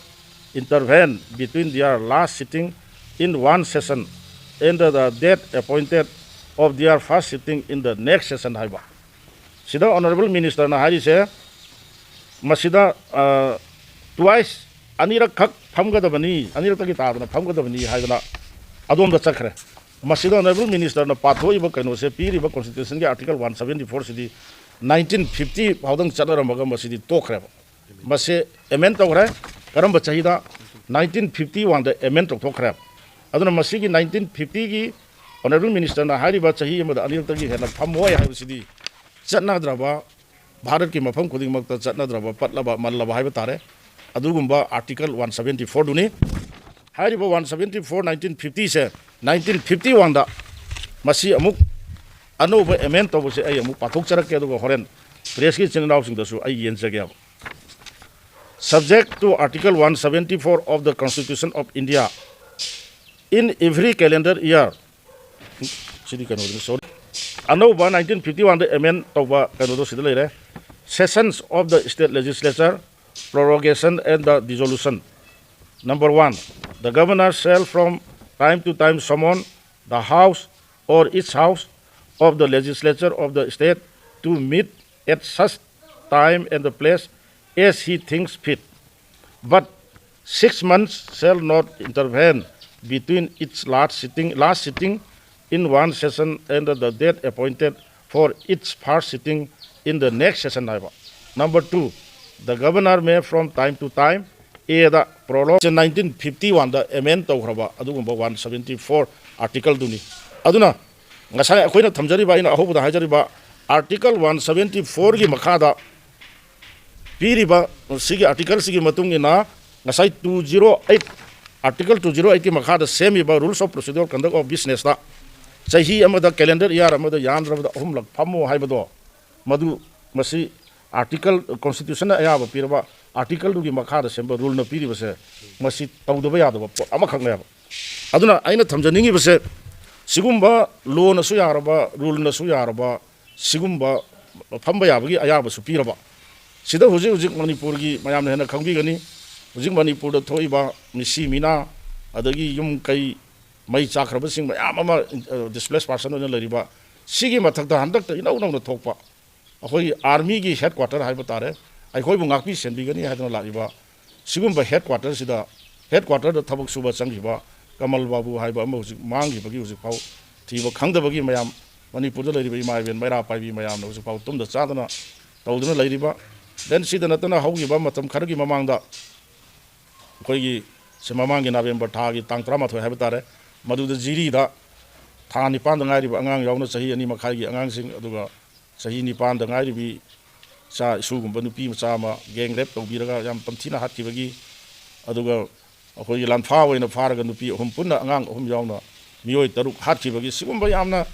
intervene between their last sitting in one session and the date appointed of their first sitting in the next session ꯍꯥꯏꯕ꯫ ꯁꯤꯗ honourable ministerꯅ ꯍꯥꯏꯔꯤꯁꯦ, ꯃꯁꯤꯗ twice, ꯑꯅꯤꯔꯛꯈꯛ ꯐꯝꯒꯗꯕꯅꯤ, ꯑꯅꯤꯔꯛꯇꯒꯤ ꯇꯥꯗꯅ ꯐꯝꯒꯗꯕꯅꯤ ꯍꯥꯏꯗꯅ ꯑꯗꯣꯝꯗ ꯆꯠꯈ꯭ꯔꯦ꯫ ꯃꯁꯤꯗ honourable ministerꯅ ꯄꯥꯊꯣꯛꯏꯕ ꯀꯩꯅꯣꯁꯦ, ꯄꯤꯔꯤꯕ constitutionꯒꯤ article one seventy four ꯁꯤꯗꯤ nineteen fifty ꯐꯥꯎꯗꯪ ꯆꯠꯅꯔꯝꯃꯒ ꯃꯁꯤꯗꯤ ꯇꯣꯛꯈ꯭ꯔꯦꯕ꯫ ꯃꯁꯤ amend ꯇꯧꯈ꯭ꯔꯦ꯫ ꯀꯔꯝꯕ ꯆꯍꯤꯗ? Nineteen fifty oneꯗ amend ꯇꯧꯊꯣꯛꯈ꯭ꯔꯦ꯫ ꯑꯗꯨꯅ ꯃꯁꯤꯒꯤ nineteen fiftyꯒꯤ honourable ministerꯅ ꯍꯥꯏꯔꯤꯕ ꯆꯍꯤ ꯑꯃꯗ ꯑꯅꯤꯔꯛꯇꯒꯤ ꯍꯦꯟꯅ ꯐꯝꯃꯣꯏ ꯍꯥꯏꯕꯁꯤꯗꯤ ꯆꯠꯅꯗ꯭ꯔꯕ, ꯚꯥꯔꯠꯀꯤ ꯃꯐꯝ ꯈꯨꯗꯤꯡꯃꯛꯇ ꯆꯠꯅꯗ꯭ꯔꯕ, ꯄꯠꯂꯕ ꯃꯜꯂꯕ ꯍꯥꯏꯕ ꯇꯥꯔꯦ, ꯑꯗꯨꯒꯨꯝꯕ article one seventy fourꯗꯨꯅꯤ꯫ ꯍꯥꯏꯔꯤꯕ one seventy four nineteen fiftyꯁꯦ nineteen fifty oneꯗ ꯃꯁꯤ ꯑꯃꯨꯛ ꯑꯅꯧꯕ amend ꯇꯧꯕꯁꯦ ꯑꯩ ꯑꯃꯨꯛ ꯄꯥꯊꯣꯛꯆꯔꯛꯀꯦ, ꯑꯗꯨꯒ ꯍꯣꯔꯦꯟ pressꯀꯤ ꯏꯆꯤꯟ ꯏꯅꯥꯎꯁꯤꯡꯗꯁꯨ ꯑꯩ ꯌꯦꯟꯖꯒꯦꯕ꯫ Subject to Article one seventy four of the Constitution of India, in every calendar year, CD ꯀꯩꯅꯣꯗꯨꯅꯤ, sorry, ꯑꯅꯧꯕ nineteen fifty oneꯗ amend ꯇꯧꯕ ꯀꯩꯅꯣꯗꯣ ꯁꯤꯗ ꯂꯩꯔꯦ꯫ Sessions of the state legislature, prorogation and the dissolution. Number one, the governor shall from time to time summon the house or its house of the legislature of the state to meet at such time and the place as he thinks fit, but six months shall not intervene between its last sitting, last sitting in one session and the date appointed for its first sitting in the next session ꯍꯥꯏꯕ꯫ Number two, the governor may from time to time, aid prolong, nineteen fifty one the amend ꯇꯧꯈ꯭ꯔꯕ ꯑꯗꯨꯒꯨꯝꯕ one seventy four article ꯗꯨꯅꯤ꯫ ꯑꯗꯨꯅ ꯉꯁꯥꯏ ꯑꯩꯈꯣꯏꯅ ꯊꯝꯖꯔꯤꯕ, ꯑꯩꯅ ꯑꯍꯧꯕꯗ ꯍꯥꯏꯖꯔꯤꯕ article one seventy four ꯒꯤ ꯃꯈꯥꯗ ꯄꯤꯔꯤꯕ ꯁꯤꯒꯤ article ꯁꯤꯒꯤ ꯃꯇꯨꯡ ꯏꯟꯅ ꯉꯁꯥꯏ two zero eight, article two zero eight ꯀꯤ ꯃꯈꯥꯗ ꯁꯦꯝꯃꯤꯕ rules of procedure conduct of business ꯇ ꯆꯍꯤ ꯑꯃꯗ calendar year ꯑꯃꯗ ꯌꯥꯝꯗ꯭ꯔꯕꯗ ꯑꯍꯨꯝꯂꯛ ꯐꯝꯃꯨ ꯍꯥꯏꯕꯗꯣ, ꯃꯗꯨ ꯃꯁꯤ article, constitution ꯅ ꯑꯌꯥꯕ ꯄꯤꯔꯕ article ꯗꯨꯒꯤ ꯃꯈꯥꯗ ꯁꯦꯝꯕ rule ꯅ ꯄꯤꯔꯤꯕꯁꯦ, ꯃꯁꯤ ꯇꯧꯗꯕ ꯌꯥꯗꯕ ꯄꯣꯠ ꯑꯃꯈꯛꯅꯦꯕ꯫ ꯑꯗꯨꯅ ꯑꯩꯅ ꯊꯝꯖꯅꯤꯡꯉꯤꯕꯁꯦ, ꯁꯤꯒꯨꯝꯕ law ꯅꯁꯨ ꯌꯥꯔꯕ, rule ꯅꯁꯨ ꯌꯥꯔꯕ, ꯁꯤꯒꯨꯝꯕ ꯐꯝꯕ ꯌꯥꯕꯒꯤ ꯑꯌꯥꯕꯁꯨ ꯄꯤꯔꯕ, ꯁꯤꯗ ꯍꯧꯖꯤꯛ ꯍꯧꯖꯤꯛ ꯃꯅꯤꯄꯨꯔꯒꯤ, ꯃꯌꯥꯝꯅ ꯍꯦꯟꯅ ꯈꯪꯕꯤꯒꯅꯤ, ꯍꯧꯖꯤꯛ ꯃꯅꯤꯄꯨꯔꯗ ꯊꯣꯛꯏꯕ ꯃꯤꯁꯤ ꯃꯤꯅꯥ, ꯑꯗꯒꯤ ꯌꯨꯝ ꯀꯩ ꯃꯩ ꯆꯥꯛꯈ꯭ꯔꯕꯁꯤꯡ ꯃꯌꯥꯝ ꯑꯃ, ꯑ, displaced person ꯑꯣꯏꯅ ꯂꯩꯔꯤꯕ, ꯁꯤꯒꯤ ꯃꯊꯛꯇ ꯍꯟꯗꯛꯇ ꯏꯅꯧ ꯅꯧꯅ ꯊꯣꯛꯄ ꯑꯩꯈꯣꯏꯒꯤ army ꯒꯤ headquarter ꯍꯥꯏꯕ ꯇꯥꯔꯦ, ꯑꯩꯈꯣꯏꯕꯨ ꯉꯥꯛꯄꯤ ꯁꯦꯟꯕꯤꯒꯅꯤ ꯍꯥꯏꯗꯅ ꯂꯥꯛꯂꯤꯕ ꯁꯤꯒꯨꯝꯕ headquarter ꯁꯤꯗ, headquarter ꯗ ꯊꯕꯛ ꯁꯨꯕ ꯆꯪꯈꯤꯕ ꯀꯃꯜ ꯕꯥꯕꯨ ꯍꯥꯏꯕ ꯑꯃ ꯍꯧꯖꯤꯛ ꯃꯥꯡꯈꯤꯕꯒꯤ ꯍꯧꯖꯤꯛꯐꯥꯎ ꯊꯤꯕ ꯈꯪꯗꯕꯒꯤ ꯃꯌꯥꯝ, ꯃꯅꯤꯄꯨꯔꯗ ꯂꯩꯔꯤꯕ ꯏꯃꯥ ꯏꯕꯦꯟ ꯃꯩꯔꯥ ꯄꯥꯏꯕꯤ ꯃꯌꯥꯝꯅ ꯍꯧꯖꯤꯛꯐꯥꯎ ꯇꯨꯝꯗ ꯆꯥꯗꯅ ꯇꯧꯗꯨꯅ ꯂꯩꯔꯤꯕ꯫ Then ꯁꯤꯗ ꯅꯠꯇꯅ ꯍꯧꯈꯤꯕ ꯃꯇꯝ ꯈꯔꯒꯤ ꯃꯃꯥꯡꯗ ꯑꯩꯈꯣꯏꯒꯤ ꯁꯤ ꯃꯃꯥꯡꯒꯤ November ꯊꯥꯒꯤ ꯇꯥꯡ ꯇꯔꯥꯃꯥꯊꯣꯏ ꯍꯥꯏꯕ ꯇꯥꯔꯦ, ꯃꯗꯨꯗ ꯖꯤꯔꯤꯗ ꯊꯥ ꯅꯤꯄꯥꯟꯗ ꯉꯥꯏꯔꯤꯕ ꯑꯉꯥꯡ ꯌꯥꯎꯅ ꯆꯍꯤ ꯑꯅꯤ ꯃꯈꯥꯏꯒꯤ ꯑꯉꯥꯡꯁꯤꯡ, ꯑꯗꯨꯒ ꯆꯍꯤ ꯅꯤꯄꯥꯟꯗ ꯉꯥꯏꯔꯤꯕꯤ ꯏꯆꯥ ꯏꯁꯨꯒꯨꯝꯕ ꯅꯨꯄꯤ ꯃꯆꯥ ꯑꯃ gang rape ꯇꯧꯕꯤꯔꯒ ꯌꯥꯝ ꯇꯝꯊꯤꯅ ꯍꯥꯠꯈꯤꯕꯒꯤ, ꯑꯗꯨꯒ ꯑꯩꯈꯣꯏꯒꯤ ꯂꯥꯟꯐꯥ ꯑꯣꯏꯅ ꯐꯥꯔꯒ ꯅꯨꯄꯤ ꯑꯍꯨꯝ ꯄꯨꯟꯅ ꯑꯉꯥꯡ ꯑꯍꯨꯝ ꯌꯥꯎꯅ ꯃꯤꯑꯣꯏ ꯇꯔꯨꯛ ꯍꯥꯠꯈꯤꯕꯒꯤ ꯁꯤꯒꯨꯝꯕ ꯌꯥꯝꯅ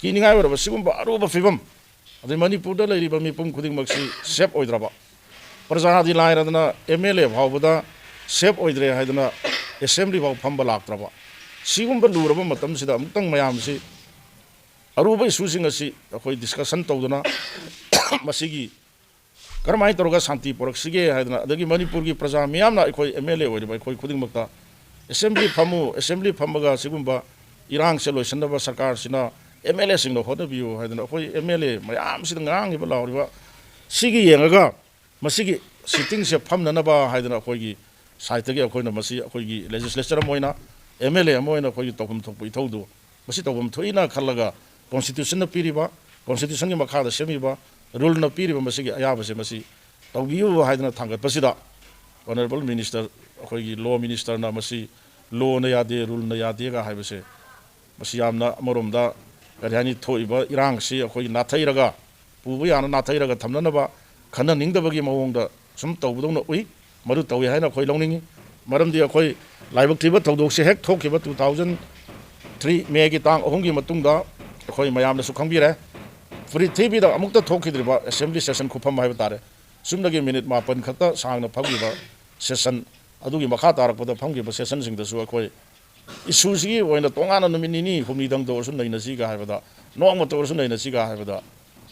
ꯀꯤꯅꯤꯡꯉꯥꯏ ꯑꯣꯏꯔꯕ ꯁꯤꯒꯨꯝꯕ ꯑꯔꯨꯕ ꯐꯤꯕꯝ, ꯑꯗꯩ ꯃꯅꯤꯄꯨꯔꯗ ꯂꯩꯔꯤꯕ ꯃꯤꯄꯨꯝ ꯈꯨꯗꯤꯡꯃꯛꯁꯤ safe ꯑꯣꯏꯗ꯭ꯔꯕ, ꯄ꯭ꯔꯖꯥꯗꯤ ꯂꯥꯏꯔꯗꯅ MLA ꯐꯥꯎꯕꯗ safe ꯑꯣꯏꯗ꯭ꯔꯦ ꯍꯥꯏꯗꯅ assembly ꯐꯥꯎ ꯐꯝꯕ ꯂꯥꯛꯇ꯭ꯔꯕ, ꯁꯤꯒꯨꯝꯕ ꯂꯨꯔꯕ ꯃꯇꯝꯁꯤꯗ ꯑꯃꯨꯛꯇꯪ ꯃꯌꯥꯝꯁꯤ ꯑꯔꯨꯕ issue ꯁꯤꯡ ꯑꯁꯤ ꯑꯩꯈꯣꯏ discussion ꯇꯧꯗꯨꯅ ꯃꯁꯤꯒꯤ ꯀꯔꯝꯍꯥꯏꯅ ꯇꯧꯔꯒ ꯁꯥꯟꯇꯤ ꯄꯨꯔꯛꯁꯤꯒꯦ ꯍꯥꯏꯗꯅ, ꯑꯗꯒꯤ ꯃꯅꯤꯄꯨꯔꯒꯤ ꯄ꯭ꯔꯖꯥ ꯃꯤꯌꯥꯝꯅ, ꯑꯩꯈꯣꯏ MLA ꯑꯣꯏꯔꯤꯕ ꯑꯩꯈꯣꯏ ꯈꯨꯗꯤꯡꯃꯛꯇ assembly ꯐꯝꯃꯨ, assembly ꯐꯝꯃꯒ ꯁꯤꯒꯨꯝꯕ ꯏꯔꯥꯡꯁꯦ ꯂꯣꯏꯁꯤꯟꯅꯕ ꯁꯔꯀꯥꯔꯁꯤꯅ MLA ꯁꯤꯡꯅ ꯍꯣꯠꯅꯕꯤꯌꯨ ꯍꯥꯏꯗꯅ ꯑꯩꯈꯣꯏ MLA ꯃꯌꯥꯝꯁꯤꯗ ꯉꯥꯡꯉꯤꯕ ꯂꯥꯎꯔꯤꯕ ꯁꯤꯒꯤ ꯌꯦꯡꯉꯒ ꯃꯁꯤꯒꯤ ꯁꯤꯇꯤꯡꯁꯦ ꯐꯝꯅꯅꯕ ꯍꯥꯏꯗꯅ ꯑꯩꯈꯣꯏꯒꯤ ꯁꯥꯏꯠꯇꯒꯤ ꯑꯩꯈꯣꯏꯅ ꯃꯁꯤ ꯑꯩꯈꯣꯏꯒꯤ ꯂꯦꯖꯤꯁꯂꯦꯆꯔ ꯑꯃ ꯑꯣꯏꯅ, ꯑꯦꯝ ꯑꯦꯜ ꯑꯦ ꯑꯃ ꯑꯣꯏꯅ ꯑꯩꯈꯣꯏꯒꯤ ꯇꯧꯐꯝ ꯊꯣꯛꯄ ꯏꯊꯧꯗꯨ ꯃꯁꯤ ꯇꯧꯐꯝ ꯊꯣꯛꯏꯅ ꯈꯜꯂꯒ, ꯀꯣꯟꯁꯇꯤꯇ꯭ꯌꯨꯁꯟꯅ ꯄꯤꯔꯤꯕ, ꯀꯣꯟꯁꯇꯤꯇ꯭ꯌꯨꯁꯟꯒꯤ ꯃꯈꯥꯗ ꯁꯦꯝꯃꯤꯕ ꯔꯨꯜꯅ ꯄꯤꯔꯤꯕ ꯃꯁꯤꯒꯤ ꯑꯌꯥꯕꯁꯦ ꯃꯁꯤ ꯇꯧꯕꯤꯌꯨ ꯍꯥꯏꯗꯅ ꯊꯥꯡꯒꯠꯄꯁꯤꯗ, ꯑꯣꯅꯔꯦꯕꯜ ꯃꯤꯅꯤꯁꯇꯔ, ꯑꯩꯈꯣꯏꯒꯤ ꯂꯣ ꯃꯤꯅꯤꯁꯇꯔꯅ ꯃꯁꯤ ꯂꯣꯅ ꯌꯥꯗꯦ, ꯔꯨꯜꯅ ꯌꯥꯗꯦꯒ ꯍꯥꯏꯕꯁꯦ, ꯃꯁꯤ ꯌꯥꯝꯅ ꯑꯃꯔꯣꯝꯗ, ꯀꯔꯤ ꯍꯥꯏꯅꯤ, ꯊꯣꯛꯏꯕ ꯏꯔꯥꯡꯁꯤ ꯑꯩꯈꯣꯏ ꯅꯥꯊꯩꯔꯒ, ꯄꯨꯕ ꯌꯥꯅ ꯅꯥꯊꯩꯔꯒ ꯊꯝꯅꯅꯕ ꯈꯟꯅꯅꯤꯡꯗꯕꯒꯤ ꯃꯑꯣꯡꯗ ꯁꯨꯝ ꯇꯧꯕꯗꯧꯅ ꯎꯏ꯫ ꯃꯗꯨ ꯇꯧꯏ ꯍꯥꯏꯅ ꯑꯩꯈꯣꯏ ꯂꯧꯅꯤꯡꯏ꯫ ꯃꯔꯝꯗꯤ ꯑꯩꯈꯣꯏ ꯂꯥꯏꯕꯛ ꯊꯤꯕ ꯊꯧꯗꯣꯛꯁꯦ ꯍꯦꯛ ꯊꯣꯛꯈꯤꯕ two thousand three ꯃꯦꯒꯤ ꯇꯥꯡ ꯑꯍꯨꯝꯒꯤ ꯃꯇꯨꯡꯗ ꯑꯩꯈꯣꯏ ꯃꯌꯥꯝꯅꯁꯨ ꯈꯪꯕꯤꯔꯦ, ꯄ꯭ꯔꯤꯊꯤꯕꯤꯗ ꯑꯃꯨꯛꯇ ꯊꯣꯛꯈꯤꯗ꯭ꯔꯤꯕ ꯑꯦꯁꯦꯝꯕ꯭ꯂꯤ ꯁꯦꯁꯟ ꯈꯨꯐꯝ ꯍꯥꯏꯕ ꯇꯥꯔꯦ꯫ ꯆꯨꯝꯅꯒꯤ ꯃꯤꯅꯤꯠ ꯃꯥꯄꯟ ꯈꯛꯇ ꯁꯥꯡꯅ ꯐꯝꯈꯤꯕ ꯁꯦꯁꯟ ꯑꯗꯨꯒꯤ ꯃꯈꯥ ꯇꯥꯔꯛꯄꯗ ꯐꯝꯈꯤꯕ ꯁꯦꯁꯟꯁꯤꯡꯗꯁꯨ ꯑꯩꯈꯣꯏ ꯏꯁꯨꯁꯤꯒꯤ ꯑꯣꯏꯅ ꯇꯣꯉꯥꯟꯅ ꯅꯨꯃꯤꯠ ꯅꯤꯅꯤ ꯍꯨꯝꯅꯤꯗꯪꯗ ꯑꯣꯏꯔꯁꯨ ꯅꯩꯅꯁꯤꯒ ꯍꯥꯏꯕꯗ, ꯅꯣꯡꯃꯇ ꯑꯣꯏꯔꯁꯨ ꯅꯩꯅꯁꯤꯒ ꯍꯥꯏꯕꯗ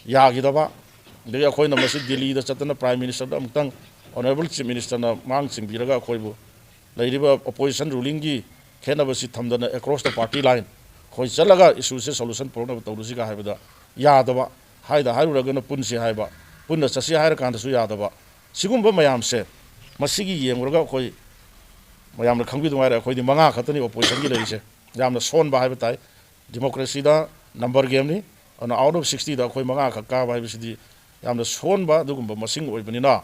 ꯌꯥꯈꯤꯗꯕ꯫ ꯑꯗꯒꯤ ꯑꯩꯈꯣꯏꯅ ꯃꯁꯤ ꯗꯤꯜꯂꯤꯗ ꯆꯠꯇꯅ ꯄ꯭ꯔꯥꯏꯝ ꯃꯤꯅꯤꯁꯇꯔꯗ ꯑꯃꯨꯛꯇꯪ ꯑꯣꯅꯔꯦꯕꯜ ꯆꯤꯐ ꯃꯤꯅꯤꯁꯇꯔꯅ ꯃꯥꯡ ꯆꯤꯡꯕꯤꯔꯒ ꯑꯩꯈꯣꯏꯕꯨ ꯂꯩꯔꯤꯕ ꯑꯣꯄꯣꯖꯤꯁꯟ ꯔꯨꯂꯤꯡꯒꯤ ꯈꯦꯠꯅꯕꯁꯤ ꯊꯝꯗꯅ across the party line ꯑꯩꯈꯣꯏ ꯆꯠꯂꯒ ꯏꯁꯨꯁꯦ ꯁꯣꯂꯨꯁꯟ ꯄꯨꯔꯛꯅꯕ ꯇꯧꯔꯨꯁꯤꯒ ꯍꯥꯏꯕꯗ ꯌꯥꯗꯕ, ꯍꯥꯏꯗ ꯍꯥꯏꯔꯨꯔꯒꯅ ꯄꯨꯟꯁꯤ ꯍꯥꯏꯕ, ꯄꯨꯟꯅ ꯆꯠꯁꯤ ꯍꯥꯏꯔꯀꯥꯟꯗꯁꯨ ꯌꯥꯗꯕ꯫ ꯁꯤꯒꯨꯝꯕ ꯃꯌꯥꯝꯁꯦ ꯃꯁꯤꯒꯤ ꯌꯦꯡꯂꯨꯔꯒ ꯑꯩꯈꯣꯏ ꯃꯌꯥꯝꯅ ꯈꯪꯕꯤꯗꯨ ꯉꯥꯏꯔꯦ, ꯑꯩꯈꯣꯏꯗꯤ ꯃꯉꯥ ꯈꯛꯇꯅꯤ ꯑꯣꯄꯣꯖꯤꯁꯟꯒꯤ ꯂꯩꯔꯤꯁꯦ꯫ ꯌꯥꯝꯅ ꯁꯣꯟꯕ ꯍꯥꯏꯕ ꯇꯥꯏ꯫ ꯗꯤꯃꯣꯀ꯭ꯔꯦꯁꯤꯗ ꯅꯝꯕꯔ ꯒꯦꯝꯅꯤ꯫ ꯑꯗꯨꯅ out of sixtyꯗ ꯑꯩꯈꯣꯏ ꯃꯉꯥ ꯈꯛ ꯀꯥꯕ ꯍꯥꯏꯕꯁꯤꯗꯤ ꯌꯥꯝꯅ ꯁꯣꯟꯕ ꯑꯗꯨꯒꯨꯝꯕ ꯃꯁꯤꯡ ꯑꯣꯏꯕꯅꯤꯅ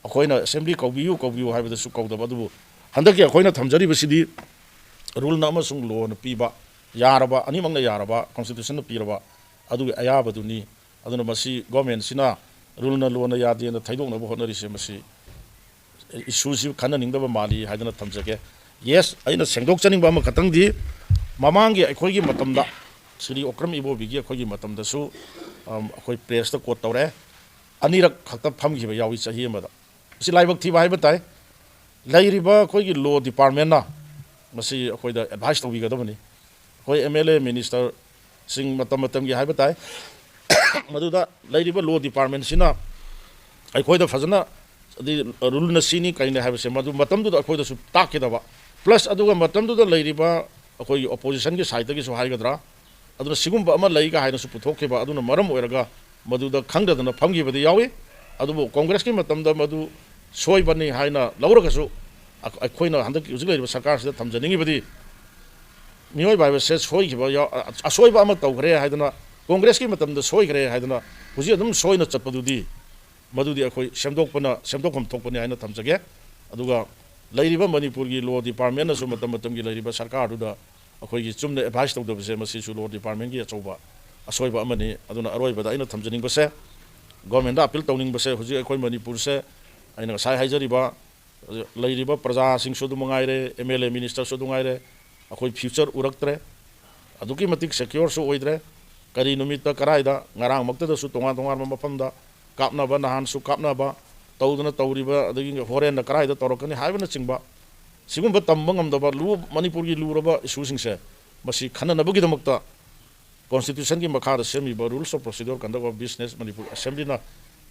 ꯑꯩꯈꯣꯏꯅ ꯑꯦꯁꯦꯝꯕ꯭ꯂꯤ ꯀꯧꯕꯤꯌꯨ, ꯀꯧꯕꯤꯌꯨ ꯍꯥꯏꯕꯗꯁꯨ ꯀꯧꯗꯕ꯫ ꯑꯗꯨꯕꯨ ꯍꯟꯗꯛꯀꯤ ꯑꯩꯈꯣꯏꯅ ꯊꯝꯖꯔꯤꯕꯁꯤꯗꯤ ꯔꯨꯜꯅ ꯑꯃꯁꯨꯡ ꯂꯣꯅ ꯄꯤꯕ ꯌꯥꯔꯕ, ꯑꯅꯤꯃꯛꯅ ꯌꯥꯔꯕ, ꯀꯣꯟꯁꯇꯤꯇ꯭ꯌꯨꯁꯟꯅ ꯄꯤꯔꯕ ꯑꯗꯨꯒꯤ ꯑꯌꯥꯕꯗꯨꯅꯤ꯫ ꯑꯗꯨꯅ ꯃꯁꯤ ꯒꯣꯔꯃꯦꯟꯁꯤꯅ ꯔꯨꯜꯅ ꯂꯣꯅ ꯌꯥꯗꯦꯅ ꯊꯩꯗꯣꯛꯅꯕ ꯍꯣꯠꯅꯔꯤꯁꯦ, ꯃꯁꯤ ꯏꯁꯨꯁꯤ ꯈꯟꯅꯅꯤꯡꯗꯕ ꯃꯥꯜꯂꯤ ꯍꯥꯏꯗꯅ ꯊꯝꯖꯒꯦ꯫ ꯌꯦꯁ, ꯑꯩꯅ ꯁꯦꯡꯗꯣꯛꯆꯅꯤꯡꯕ ꯑꯃꯈꯛꯇꯪꯗꯤ, ꯃꯃꯥꯡꯒꯤ ꯑꯩꯈꯣꯏꯒꯤ ꯃꯇꯝꯗ, ꯁ꯭ꯔꯤ ꯑꯣꯀ꯭ꯔꯝ ꯏꯕꯣꯕꯤꯒꯤ ꯑꯩꯈꯣꯏꯒꯤ ꯃꯇꯝꯗꯁꯨ, ꯑꯝ, ꯑꯩꯈꯣꯏ ꯄ꯭ꯔꯦꯁꯇ ꯀꯣꯠ ꯇꯧꯔꯦ, ꯑꯅꯤꯔꯛ ꯈꯛꯇ ꯐꯝꯈꯤꯕ ꯌꯥꯎꯏ ꯆꯍꯤ ꯑꯃꯗ꯫ ꯃꯁꯤ ꯂꯥꯏꯕꯛ ꯊꯤꯕ ꯍꯥꯏꯕ ꯇꯥꯏ꯫ ꯂꯩꯔꯤꯕ ꯑꯩꯈꯣꯏꯒꯤ ꯂꯣ ꯗꯤꯄꯥꯔꯠꯃꯦꯟꯅ ꯃꯁꯤ ꯑꯩꯈꯣꯏꯗ ꯑꯦꯗꯚꯥꯏꯁ ꯇꯧꯕꯤꯒꯗꯕꯅꯤ꯫ ꯑꯩꯈꯣꯏ ꯑꯦꯝ ꯑꯦꯜ ꯑꯦ ꯃꯤꯅꯤꯁꯇꯔꯁꯤꯡ ꯃꯇꯝ ꯃꯇꯝꯒꯤ ꯍꯥꯏꯕ ꯇꯥꯏ, ꯃꯗꯨꯗ ꯂꯩꯔꯤꯕ ꯂꯣ ꯗꯤꯄꯥꯔꯠꯃꯦꯟꯁꯤꯅ ꯑꯩꯈꯣꯏꯗ ꯐꯖꯅ, ꯑꯗꯩ ꯔꯨꯜꯅ ꯁꯤꯅꯤ ꯀꯔꯤꯅꯤ ꯍꯥꯏꯕꯁꯦ ꯃꯗꯨ ꯃꯇꯝꯗꯨꯗ ꯑꯩꯈꯣꯏꯗꯁꯨ ꯇꯥꯛꯀꯗꯕ, ꯄ꯭ꯂꯁ ꯑꯗꯨꯒ ꯃꯇꯝꯗꯨꯗ ꯂꯩꯔꯤꯕ ꯑꯩꯈꯣꯏꯒꯤ ꯑꯣꯄꯣꯖꯤꯁꯟꯒꯤ ꯁꯥꯏꯠꯇꯒꯤꯁꯨ ꯍꯥꯏꯒꯗ꯭ꯔꯥ, ꯑꯗꯨꯅ ꯁꯤꯒꯨꯝꯕ ꯑꯃ ꯂꯩꯒ ꯍꯥꯏꯅꯁꯨ ꯄꯨꯊꯣꯛꯈꯤꯕ, ꯑꯗꯨꯅ ꯃꯔꯝ ꯑꯣꯏꯔꯒ ꯃꯗꯨꯗ ꯈꯪꯗꯗꯅ ꯐꯝꯈꯤꯕꯗꯤ ꯌꯥꯎꯏ꯫ ꯑꯗꯨꯕꯨ ꯀꯣꯡꯒ꯭ꯔꯦꯁꯀꯤ ꯃꯇꯝꯗ ꯃꯗꯨ ꯁꯣꯏꯕꯅꯤ ꯍꯥꯏꯅ ꯂꯧꯔꯒꯁꯨ, ꯑꯩꯈꯣꯏꯅ ꯍꯟꯗꯛꯀꯤ ꯍꯧꯖꯤꯛ ꯂꯩꯔꯤꯕ ꯁꯔꯀꯥꯔꯁꯤꯗ ꯊꯝꯖꯅꯤꯡꯉꯤꯕꯗꯤ, ꯃꯤꯑꯣꯏꯕ ꯍꯥꯏꯕꯁꯦ ꯁꯣꯏꯈꯤꯕ ꯌꯥꯎ-, ꯑꯁꯣꯏꯕ ꯑꯃ ꯇꯧꯈ꯭ꯔꯦ ꯍꯥꯏꯗꯅ, ꯀꯣꯡꯒ꯭ꯔꯦꯁꯀꯤ ꯃꯇꯝꯗ ꯁꯣꯏꯈ꯭ꯔꯦ ꯍꯥꯏꯗꯅ ꯍꯧꯖꯤꯛ ꯑꯗꯨꯝ ꯁꯣꯏꯅ ꯆꯠꯄꯗꯨꯗꯤ, ꯃꯗꯨꯗꯤ ꯑꯩꯈꯣꯏ ꯁꯦꯝꯗꯣꯛꯄꯅ, ꯁꯦꯝꯗꯣꯛꯐꯝ ꯊꯣꯛꯄꯅꯤ ꯍꯥꯏꯅ ꯊꯝꯖꯒꯦ꯫ ꯑꯗꯨꯒ ꯂꯩꯔꯤꯕ ꯃꯅꯤꯄꯨꯔꯒꯤ ꯂꯣ ꯗꯤꯄꯥꯔꯠꯃꯦꯟꯅꯁꯨ ꯃꯇꯝ ꯃꯇꯝꯒꯤ ꯂꯩꯔꯤꯕ ꯁꯔꯀꯥꯔꯗꯨꯗ ꯑꯩꯈꯣꯏꯒꯤ ꯆꯨꯝꯅ ꯑꯦꯗꯚꯥꯏꯁ ꯇꯧꯗꯕꯁꯦ, ꯃꯁꯤꯁꯨ ꯂꯣ ꯗꯤꯄꯥꯔꯠꯃꯦꯟꯒꯤ ꯑꯆꯧꯕ ꯑꯁꯣꯏꯕ ꯑꯃꯅꯤ꯫ ꯑꯗꯨꯅ ꯑꯔꯣꯏꯕꯗ ꯑꯩꯅ ꯊꯝꯖꯅꯤꯡꯕꯁꯦ, ꯒꯣꯔꯃꯦꯟꯗ ꯑꯄꯤꯜ ꯇꯧꯅꯤꯡꯕꯁꯦ, ꯍꯧꯖꯤꯛ ꯑꯩꯈꯣꯏ ꯃꯅꯤꯄꯨꯔꯁꯦ, ꯑꯩꯅ ꯉꯁꯥꯏ ꯍꯥꯏꯖꯔꯤꯕ, ꯂꯩꯔꯤꯕ ꯄ꯭ꯔꯖꯥꯁꯤꯡꯁꯨ ꯑꯗꯨꯝ ꯃꯉꯥꯏꯔꯦ, ꯑꯦꯝ ꯑꯦꯜ ꯑꯦ ꯃꯤꯅꯤꯁꯇꯔꯁꯨ ꯑꯗꯨꯝ ꯉꯥꯏꯔꯦ, ꯑꯩꯈꯣꯏ ꯐ꯭ꯌꯨꯆꯔ ꯎꯔꯛꯇ꯭ꯔꯦ꯫ ꯑꯗꯨꯛꯀꯤ ꯃꯇꯤꯛ ꯁꯦꯀ꯭ꯌꯣꯔꯁꯨ ꯑꯣꯏꯗ꯭ꯔꯦ꯫ ꯀꯔꯤ ꯅꯨꯃꯤꯠꯇ ꯀꯔꯥꯏꯗ, ꯉꯔꯥꯡꯃꯛꯇꯗꯁꯨ ꯇꯣꯉꯥꯟ ꯇꯣꯉꯥꯟꯕ ꯃꯐꯝꯗ ꯀꯥꯞꯅꯕ, ꯅꯍꯥꯟꯁꯨ ꯀꯥꯞꯅꯕ ꯇꯧꯗꯨꯅ ꯇꯧꯔꯤꯕ, ꯑꯗꯒꯤ ꯍꯣꯔꯦꯟꯅ ꯀꯔꯥꯏꯗ ꯇꯧꯔꯛꯀꯅꯤ ꯍꯥꯏꯕꯅꯆꯤꯡꯕ, ꯁꯤꯒꯨꯝꯕ ꯇꯝꯕ ꯉꯝꯗꯕ ꯂꯨ-, ꯃꯅꯤꯄꯨꯔꯒꯤ ꯂꯨꯔꯕ ꯏꯁꯨꯁꯤꯡꯁꯦ, ꯃꯁꯤ ꯈꯟꯅꯅꯕꯒꯤꯗꯃꯛꯇ ꯀꯣꯟꯁꯇꯤꯇ꯭ꯌꯨꯁꯟꯒꯤ ꯃꯈꯥꯗ ꯁꯦꯝꯃꯤꯕ Rules of Procedure Conduct of Business Manipur ꯑꯦꯁꯦꯝꯕ꯭ꯂꯤꯅ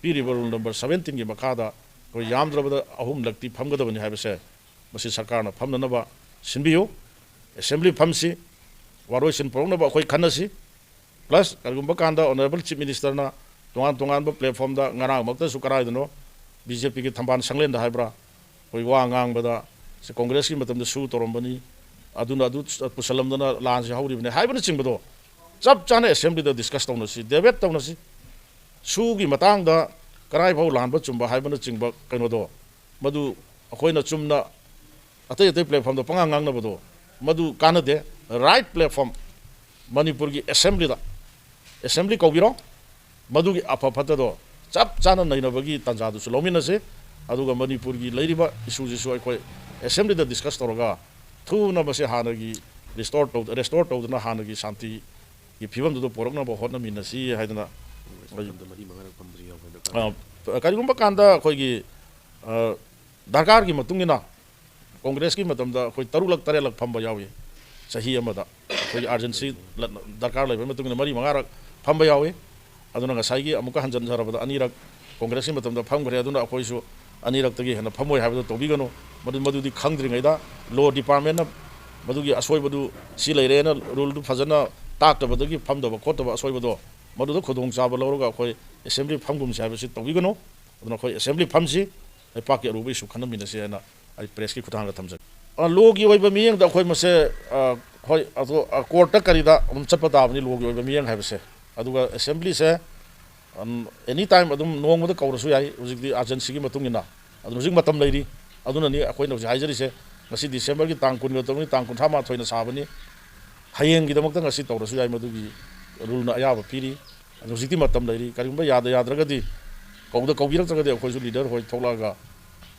ꯄꯤꯔꯤꯕ ꯔꯨꯜ ꯅꯝꯕꯔ ꯁꯕꯦꯟꯇꯤꯟꯒꯤ ꯃꯈꯥꯗ ꯑꯩꯈꯣꯏ ꯌꯥꯝꯗ꯭ꯔꯕꯗ ꯑꯍꯨꯝꯂꯛꯇꯤ ꯐꯝꯒꯗꯕꯅꯤ ꯍꯥꯏꯕꯁꯦ, ꯃꯁꯤ ꯁꯔꯀꯥꯔꯅ ꯐꯝꯅꯅꯕ ꯁꯤꯟꯕꯤꯌꯨ꯫ ꯑꯦꯁꯦꯝꯕ꯭ꯂꯤ ꯐꯝꯁꯤ, ꯋꯥꯔꯣꯏꯁꯤꯟ ꯄꯨꯔꯛꯅꯕ ꯑꯩꯈꯣꯏ ꯈꯟꯅꯁꯤ꯫ ꯄ꯭ꯂꯁ, ꯀꯔꯤꯒꯨꯝꯕ ꯀꯥꯟꯗ ꯑꯣꯅꯔꯦꯕꯜ ꯆꯤꯐ ꯃꯤꯅꯤꯁꯇꯔꯅ ꯇꯣꯉꯥꯟ ꯇꯣꯉꯥꯟꯕ ꯄ꯭ꯂꯦꯠꯐꯣꯝꯗ, ꯉꯔꯥꯡꯃꯛꯇꯁꯨ ꯀꯗꯥꯏꯗꯅꯣ, ꯕꯤ ꯖꯦ ꯄꯤꯒꯤ ꯊꯝꯕꯥꯜ ꯁꯪꯂꯦꯟꯗ ꯍꯥꯏꯕ꯭ꯔꯥ, ꯑꯩꯈꯣꯏ ꯋꯥ ꯉꯥꯡꯕꯗ, ꯁꯤ ꯀꯣꯡꯒ꯭ꯔꯦꯁꯀꯤ ꯃꯇꯝꯗ ꯁꯨ ꯇꯧꯔꯝꯕꯅꯤ, ꯑꯗꯨꯅ ꯑꯗꯨ ꯄꯨꯁꯜꯂꯝꯗꯅ ꯂꯥꯟꯁꯤ ꯍꯧꯔꯤꯕꯅꯤ ꯍꯥꯏꯕꯅꯆꯤꯡꯕꯗꯣ ꯆꯞ ꯆꯥꯅ ꯑꯦꯁꯦꯝꯕ꯭ꯂꯤꯗ ꯗꯤꯁꯀꯁ ꯇꯧꯅꯁꯤ, ꯗꯦꯕꯦꯠ ꯇꯧꯅꯁꯤ꯫ ꯁꯨꯒꯤ ꯃꯇꯥꯡꯗ ꯀꯔꯥꯏꯐꯥꯎ ꯂꯥꯟꯕ ꯆꯨꯝꯕ ꯍꯥꯏꯕꯅꯆꯤꯡꯕ ꯀꯩꯅꯣꯗꯣ, ꯃꯗꯨ ꯑꯩꯈꯣꯏꯅ ꯆꯨꯝꯅ ꯑꯇꯩ ꯑꯇꯩ ꯄ꯭ꯂꯦꯠꯐꯣꯝꯗ ꯄꯉꯥꯡ ꯉꯥꯡꯅꯕꯗꯣ, ꯃꯗꯨ ꯀꯥꯟꯅꯗꯦ꯫ ꯔꯥꯏꯠ ꯄ꯭ꯂꯦꯠꯐꯣꯝ, ꯃꯅꯤꯄꯨꯔꯒꯤ ꯑꯦꯁꯦꯝꯕ꯭ꯂꯤꯗ, ꯑꯦꯁꯦꯝꯕ꯭ꯂꯤ ꯀꯧꯕꯤꯔꯣ, ꯃꯗꯨꯒꯤ ꯑꯐ ꯐꯠꯇꯗꯣ ꯆꯞ ꯆꯥꯅ ꯅꯩꯅꯕꯒꯤ ꯇꯥꯟꯖꯥꯗꯨꯁꯨ ꯂꯧꯃꯤꯟꯅꯁꯤ꯫ ꯑꯗꯨꯒ ꯃꯅꯤꯄꯨꯔꯒꯤ ꯂꯩꯔꯤꯕ ꯏꯁꯨꯁꯤꯁꯨ ꯑꯩꯈꯣꯏ ꯑꯦꯁꯦꯝꯕ꯭ꯂꯤꯗ ꯗꯤꯁꯀꯁ ꯇꯧꯔꯒ ꯊꯨꯅ ꯃꯁꯤ ꯍꯥꯟꯅꯒꯤ ꯔꯤꯁꯇꯣꯔ ꯇꯧ-, ꯔꯦꯁꯇꯣꯔ ꯇꯧꯗꯨꯅ ꯍꯥꯟꯅꯒꯤ ꯁꯥꯟꯇꯤꯒꯤ ꯐꯤꯕꯝꯗꯨꯗ ꯄꯨꯔꯛꯅꯕ ꯍꯣꯠꯅꯃꯤꯟꯅꯁꯤ ꯍꯥꯏꯗꯅ ꯑꯩ ꯃꯇꯝꯗ ꯃꯔꯤ ꯃꯉꯥꯔꯛ ꯐꯝꯕꯁꯨ ꯌꯥꯎꯈ꯭ꯔꯦ꯫ ꯑ, ꯀꯔꯤꯒꯨꯝꯕ ꯀꯥꯟꯗ ꯑꯩꯈꯣꯏꯒꯤ, ꯑ, ꯗꯔꯀꯥꯔꯒꯤ ꯃꯇꯨꯡ ꯏꯟꯅ ꯀꯣꯡꯒ꯭ꯔꯦꯁꯀꯤ ꯃꯇꯝꯗ ꯑꯩꯈꯣꯏ ꯇꯔꯨꯛꯂꯛ ꯇꯔꯦꯠꯂꯛ ꯐꯝꯕ ꯌꯥꯎꯏ꯫ ꯆꯍꯤ ꯑꯃꯗ ꯑꯩꯈꯣꯏꯒꯤ ꯑꯥꯔꯖꯦꯟꯁꯤ ꯂꯠ-, ꯗꯔꯀꯥꯔ ꯂꯩꯕꯒꯤ ꯃꯇꯨꯡ ꯏꯟꯅ ꯃꯔꯤ ꯃꯉꯥꯔꯛ ꯐꯝꯕ ꯌꯥꯎꯏ꯫ ꯑꯗꯨꯅ ꯉꯁꯥꯏꯒꯤ ꯑꯃꯨꯛꯀ ꯍꯟꯖꯤꯟꯖꯔꯕꯗ ꯑꯅꯤꯔꯛ ꯀꯣꯡꯒ꯭ꯔꯦꯁꯀꯤ ꯃꯇꯝꯗ ꯐꯝꯈ꯭ꯔꯦ, ꯑꯗꯨꯅ ꯑꯩꯈꯣꯏꯁꯨ ꯑꯅꯤꯔꯛꯇꯒꯤ ꯍꯦꯟꯅ ꯐꯝꯃꯣꯏ ꯍꯥꯏꯕꯗꯨ ꯇꯧꯕꯤꯒꯅꯨ꯫ ꯃꯗꯨ, ꯃꯗꯨꯗꯤ ꯈꯪꯗ꯭ꯔꯤꯉꯩꯗ ꯂꯣ ꯗꯤꯄꯥꯔꯠꯃꯦꯟꯅ ꯃꯗꯨꯒꯤ ꯑꯁꯣꯏꯕꯗꯨ ꯁꯤ ꯂꯩꯔꯦꯅ ꯔꯨꯜꯗꯨ ꯐꯖꯅ ꯇꯥꯛꯇꯕꯗꯒꯤ ꯐꯝꯗꯕ ꯈꯣꯠꯇꯕ ꯑꯁꯣꯏꯕꯗꯣ ꯃꯗꯨꯗ ꯈꯨꯗꯣꯡꯆꯥꯕ ꯂꯧꯔꯒ ꯑꯩꯈꯣꯏ ꯑꯦꯁꯦꯝꯕ꯭ꯂꯤ ꯐꯝꯒꯨꯝꯁꯤ ꯍꯥꯏꯕꯁꯤ ꯇꯧꯕꯤꯒꯅꯨ꯫ ꯑꯗꯨꯅ ꯑꯩꯈꯣꯏ ꯑꯦꯁꯦꯝꯕ꯭ꯂꯤ ꯐꯝꯁꯤ, ꯂꯩꯄꯥꯛꯀꯤ ꯑꯔꯨꯕ ꯏꯁꯨ ꯈꯟꯅꯃꯤꯟꯅꯁꯤ ꯍꯥꯏꯅ ꯑꯩ ꯄ꯭ꯔꯦꯁꯀꯤ ꯈꯨꯠꯊꯥꯡꯗ ꯊꯝꯖꯒꯦ꯫ ꯑ, ꯂꯣꯒꯤ ꯑꯣꯏꯕ ꯃꯤꯠꯌꯦꯡꯗ ꯑꯩꯈꯣꯏ ꯃꯁꯦ, ꯑ, ꯍꯣꯏ, ꯑꯗꯣ, ꯑ, ꯀꯣꯔꯠꯇ ꯀꯔꯤꯗ ꯑꯗꯨꯝ ꯆꯠꯄ ꯇꯥꯕꯅꯤ ꯂꯣꯒꯤ ꯑꯣꯏꯕ ꯃꯤꯠꯌꯦꯡ ꯍꯥꯏꯕꯁꯦ꯫ ꯑꯗꯨꯒ ꯑꯦꯁꯦꯝꯕ꯭ꯂꯤꯁꯦ, ꯑꯝ, ꯑꯦꯅꯤ ꯇꯥꯏꯝ ꯑꯗꯨꯝ ꯅꯣꯡꯃꯗ ꯀꯧꯔꯁꯨ ꯌꯥꯏ꯫ ꯍꯧꯖꯤꯛꯇꯤ ꯑꯥꯔꯖꯦꯟꯁꯤꯒꯤ ꯃꯇꯨꯡ ꯏꯟꯅ ꯑꯗꯨꯅ ꯍꯧꯖꯤꯛ ꯃꯇꯝ ꯂꯩꯔꯤ꯫ ꯑꯗꯨꯅꯅꯤ ꯑꯩꯈꯣꯏꯅ ꯍꯧꯖꯤꯛ ꯍꯥꯏꯖꯔꯤꯁꯦ, ꯉꯁꯤ ꯗꯤꯁꯦꯝꯕꯔꯒꯤ ꯇꯥꯡ ꯀꯨꯟꯒ ꯇꯔꯨꯛꯅꯤ, ꯇꯥꯡ ꯀꯨꯟꯊ꯭ꯔꯥ ꯃꯥꯊꯣꯏꯅ ꯁꯥꯕꯅꯤ꯫ ꯍꯌꯦꯡꯒꯤꯗꯃꯛꯇ ꯉꯁꯤ ꯇꯧꯔꯁꯨ ꯌꯥꯏ, ꯃꯗꯨꯒꯤ ꯔꯨꯜꯅ ꯑꯌꯥꯕ ꯄꯤꯔꯤ꯫ ꯑꯗꯨ ꯍꯧꯖꯤꯛꯇꯤ ꯃꯇꯝ ꯂꯩꯔꯤ꯫ ꯀꯔꯤꯒꯨꯝꯕ ꯌꯥꯗ ꯌꯥꯗ꯭ꯔꯒꯗꯤ, ꯀꯧꯗ ꯀꯧꯕꯤꯔꯛꯇ꯭ꯔꯒꯗꯤ ꯑꯩꯈꯣꯏꯁꯨ ꯂꯤꯗꯔ ꯍꯣꯏ ꯊꯣꯛꯂꯛꯑꯒ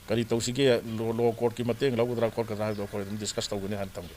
ꯀꯔꯤ ꯇꯧꯁꯤꯒꯦ, ꯂꯣ, ꯂꯣ ꯀꯣꯔꯠꯀꯤ ꯃꯇꯦꯡ ꯂꯧꯒꯗ꯭ꯔꯥ ꯈꯣꯠꯀꯗ꯭ꯔꯥ ꯍꯥꯏꯕꯗꯣ ꯑꯩꯈꯣꯏ ꯑꯗꯨꯝ ꯗꯤꯁꯀꯁ ꯇꯧꯒꯅꯤ ꯍꯥꯏꯅ ꯊꯝꯒꯦ꯫